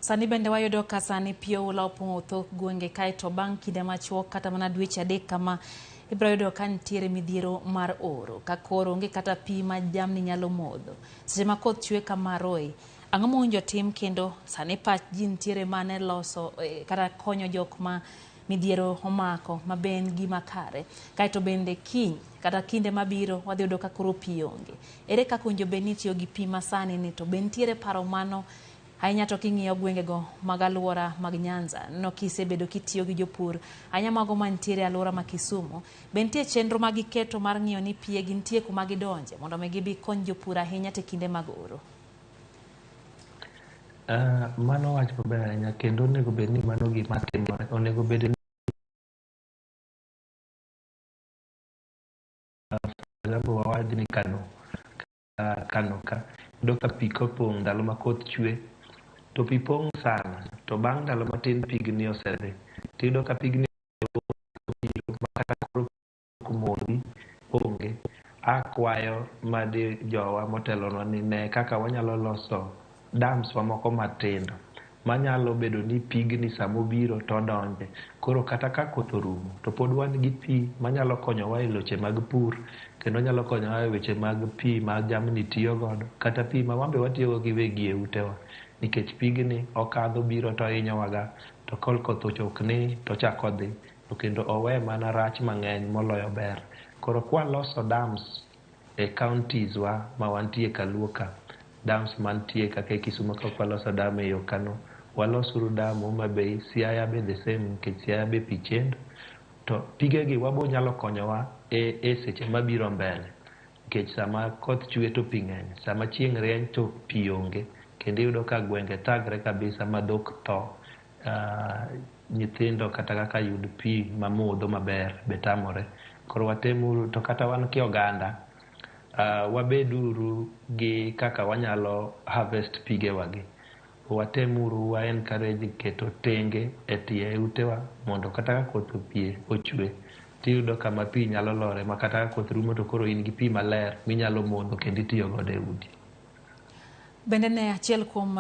Sani bende wayudo ka sani pi oula opong'o thoth gwenge kaeto bang' kinde machuok kata mana dweche 3 kama ibiro yudo ka nitiere midhiero mar oro ka koro onge kata pi ma jamni nyalo modho. Seche ma koth chwe kamaroi, ang'o mowinjo tim kendo sani pach ji nitiere mane loso kata konyo jok ma midhiero omako ma be en gima kare. Kaeto bende kiny kata kinde mabiro wadhi yudo ka koro pi onge. Ere kaka owinjo bed ni itiyo gi pi masani ni to be nitiere paro mano ahinya to king'iyo gwengego mag alwora mag Nyanza, neno kisebedo kitiyo gi jopur ahinya mago mantiere e alwora ma Kisumu, be nitie chenro ma giketo mar ng'iyo ni pie gi nitie kuma gidonje mondo mi gibi kony jopur ahinya te kinde mag oro? Mano wach maber ahinya kendo onego bed ni mano gima timore. Onego bed ni for example wawach ni Kano, Kano ka iyudo ka pi kopong' ndalo ma koth chwe to pi pong' sana to bang' ndalo matin pigni osedhi tiyudo ka pigni obiro ma kata koro modhi onge. Akwayo madi jowa motelonwa ni ne kaka wanyalo loso dams wa moko matindo manyalo bedo ni pigni samobiro todonje. Koro kata ka koth orumo to pod wan gi pi manyalo konyowa e loche mag pur kendo nyalo konyowa e weche mag pi ma jamni tiyo godo kata pi ma wan be watiyogo giwegi e utewa nikech pigni okadho biro to hinyowaga to kol koth ochokni tochako odhi to kendo owe mana rach mang'eny moloyo ber. Koro kwaloso dams e counties wa ma wantie kaluo ka, dams mantie kaka e Kisumu ka kwaloso dam e yo Kano, walosuru dam Homa Bay, Siaya be the same nikech Siaya be pi chendo. To pigegi wabo nyalo konyowa e seche mabiro mbele nikech sama koth chwe to pi ng'eny, sama chieng' rieny to pi onge kendo iyudo ka gwenge thagre kabisa ma dhok tho, nyithindo kata kaka yud pi mamodho maber be tamore. Koro watemuru to kata wan ki oganda wabeduru gi kaka wanyalo harvest pigewagi. Watemuru wa encourage keto tenge e tie utewa mondo kata ka koth opie ochwe tiyudo kama pi nyalo lore ma kata ka koth rumo to koro in gi pi maler minyalo modho kendo itiyo godo e udi. Bende ne achiel kuom